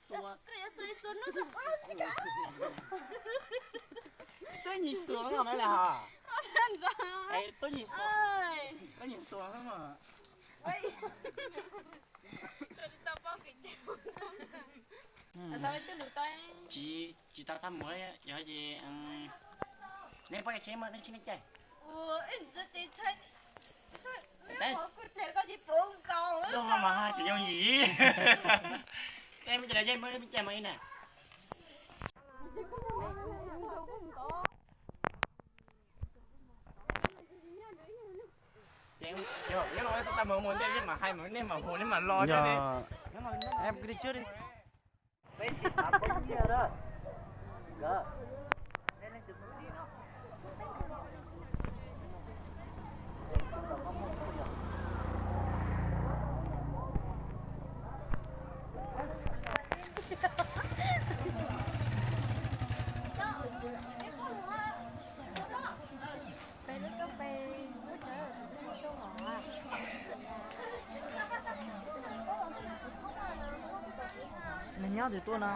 Tuab nyim xuas no mas las hos. Tuab nyim xuas, tuab nyim xuas mas. Tsis, tsis tau thaj muag, yog ces nej poj tsheb mas nej tsheb nej caij. Lub no mas tsis yooj yim. Tej me cai, muab me cai mas ib na. Nyob no tau mus mus ntej, nej mam hais mas nej mam hu, nej mam los thiab li. Em cứ đi trước đi. Nws nyob twg tuaj no?